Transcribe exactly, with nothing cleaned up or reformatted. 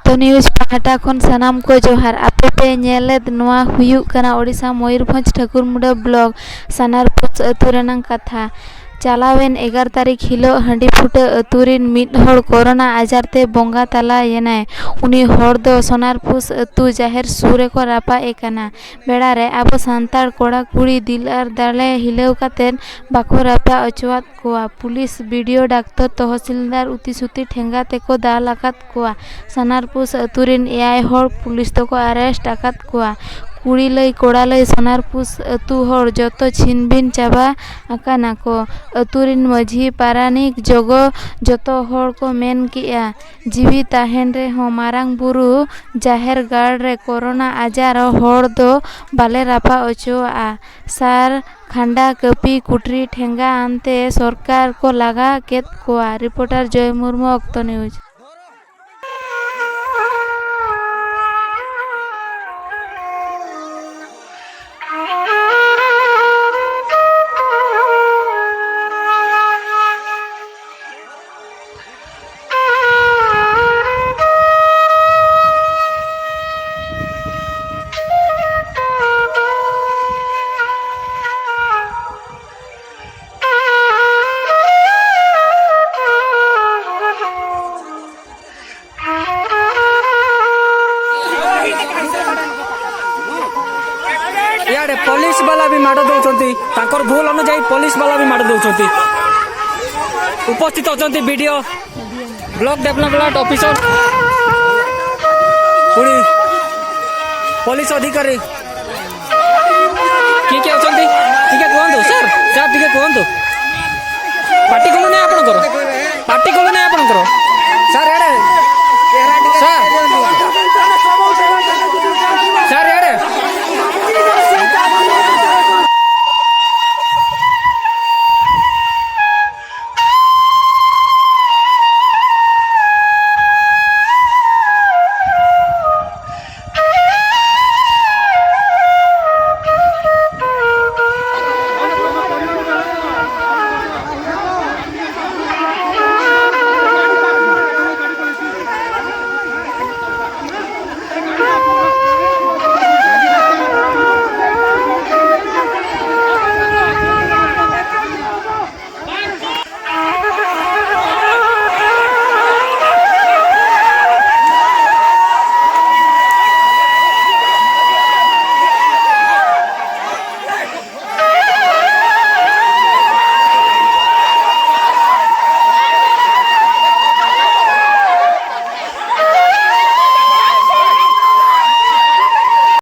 ᱛᱚ ᱱᱤᱭᱩᱡᱽ ᱯᱟᱦᱴᱟ ᱠᱷᱚᱱ ᱥᱟᱱᱟᱢ ᱠᱚ ᱡᱚᱦᱟᱨ᱾ ᱟᱯᱮ ᱯᱮ ᱧᱮᱞᱮᱫ ᱱᱚᱣᱟ ᱦᱩᱭᱩᱜ ᱠᱟᱱᱟ ᱳᱰᱤᱥᱟ ᱢᱚᱭᱩᱨᱵᱷᱚᱸᱡᱽ ᱴᱷᱟᱹᱠᱩᱨᱢᱩᱰᱟᱹ ᱵᱞᱚᱠ ᱥᱟᱱᱟᱨᱯᱩᱥ ᱟᱹᱛᱩ ᱨᱮᱱᱟᱝ ᱠᱟᱛᱷᱟ᱾ ᱪᱟᱞᱟᱣᱮᱱ ᱮᱜᱟᱨᱚ ᱛᱟᱹᱨᱤᱠᱷ ᱦᱤᱞᱳᱜ ᱦᱟᱺᱰᱤ ᱯᱷᱩᱴᱟᱹ ᱟᱹᱛᱩ ᱨᱤᱱ ᱢᱤᱫ ᱦᱚᱲ ᱠᱳᱨᱳᱱᱟ ᱟᱡᱟᱨ ᱛᱮ ᱵᱚᱸᱜᱟ ᱛᱟᱞᱟᱭᱮᱱᱟᱭ᱾ ᱩᱱᱤ ᱦᱚᱲ ᱫᱚ ᱥᱚᱱᱟᱨᱯᱩᱥ ᱟᱹᱛᱩ ᱡᱟᱦᱮᱨ ᱥᱩᱨ ᱨᱮᱠᱚ ᱨᱟᱯᱟᱜ ᱮ ᱠᱟᱱᱟ᱾ ᱵᱮᱲᱟ ᱨᱮ ᱟᱵᱚ ᱥᱟᱱᱛᱟᱲ ᱠᱚᱲᱟ ᱠᱩᱲᱤ ᱫᱤᱞ ᱟᱨ ᱫᱟᱲᱮ ᱦᱤᱞᱟᱹᱣ ᱠᱟᱛᱮᱫ ᱵᱟᱠᱚ ᱨᱟᱯᱟᱜ ᱚᱪᱚᱣᱟᱫ ᱠᱚᱣᱟ᱾ ᱯᱩᱞᱤᱥ, ᱵᱤ ᱰᱤ ᱳ, ᱰᱟᱠᱛᱚᱨ, ᱛᱚᱦᱥᱤᱞᱫᱟᱨ ᱩᱛᱤ ᱥᱩᱛᱤ ᱴᱷᱮᱸᱜᱟ ᱛᱮᱠᱚ ᱫᱟᱞ ᱟᱠᱟᱫ ᱠᱚᱣᱟ᱾ ᱥᱟᱱᱟᱨᱯᱩᱥ ᱟᱹᱛᱩ ᱨᱤᱱ ᱮᱭᱟᱭ ᱦᱚᱲ ᱯᱩᱞᱤᱥ ᱫᱚᱠᱚ ᱟᱨᱮᱥᱴ ᱟᱠᱟᱫ ᱠᱚᱣᱟ᱾ ᱠᱩᱲᱤ ᱞᱟᱹᱭ ᱠᱚᱲᱟ ᱞᱟᱹᱭ ᱥᱟᱱᱟᱨᱯᱩᱥ ᱟᱹᱛᱩ ᱦᱚᱲ ᱡᱚᱛᱚ ᱪᱷᱤᱱᱵᱤᱱ ᱪᱟᱵᱟ ᱟᱠᱟᱱᱟ ᱠᱚ᱾ ᱟᱹᱛᱩ ᱨᱤᱱ ᱢᱟᱹᱡᱷᱤ ᱯᱟᱨᱟᱱᱤᱠ ᱡᱚᱜᱚ ᱡᱚᱛᱚ ᱦᱚᱲ ᱠᱚ ᱢᱮᱱ ᱠᱮᱜᱼᱟ, ᱡᱤᱣᱤ ᱛᱟᱦᱮᱱ ᱨᱮᱦᱚᱸ ᱢᱟᱨᱟᱝ ᱵᱩᱨᱩ ᱡᱟᱦᱮᱨ ᱜᱟᱲ ᱨᱮ ᱠᱳᱨᱳᱱᱟ ᱟᱡᱟᱨ ᱦᱚᱲ ᱫᱚ ᱵᱟᱞᱮ ᱨᱟᱯᱟᱜ ᱚᱪᱚᱣᱟᱜᱼᱟ᱾ ᱥᱟᱨ, ᱠᱷᱟᱱᱰᱟ, ᱠᱟᱹᱯᱤ, ᱠᱩᱴᱨᱤ, ᱴᱷᱮᱸᱜᱟ ᱟᱱᱛᱮ ᱥᱚᱨᱠᱟᱨ ᱠᱚ ᱞᱟᱜᱟ ᱠᱮᱫ ᱠᱚᱣᱟ᱾ ᱨᱤᱯᱳᱨᱴᱟᱨ ᱡᱚᱭ ᱢᱩᱨᱢᱩ, ᱚᱠᱛᱚ ᱱᱤᱭᱩᱡᱽ᱾ ଇଆଡ଼େ ପୋଲିସ ବାଲା ବି ମାଡ଼ ଦଉଛନ୍ତି, ତାଙ୍କର ଭୁଲ ଅନୁଯାୟୀ ପୋଲିସ ବାଲା ବି ମାଡ଼ ଦଉଛନ୍ତି। ଉପସ୍ଥିତ ଅଛନ୍ତି ବି ଡି ଓ, ବ୍ଲକ ଡେଭଲପମେଣ୍ଟ ଅଫିସର, ପୁଣି ପୋଲିସ ଅଧିକାରୀ। କିଏ କିଏ ଅଛନ୍ତି? ଟିକେ କୁହନ୍ତୁ ସାର୍, ସାର୍ ଟିକେ କୁହନ୍ତୁ। ପାଟି କଲୁ ନାହିଁ ଆପଣଙ୍କର, ପାଟି କଲୁ ନାହିଁ ଆପଣଙ୍କର। ସାର୍, ଏଡ଼େ, ସାର୍,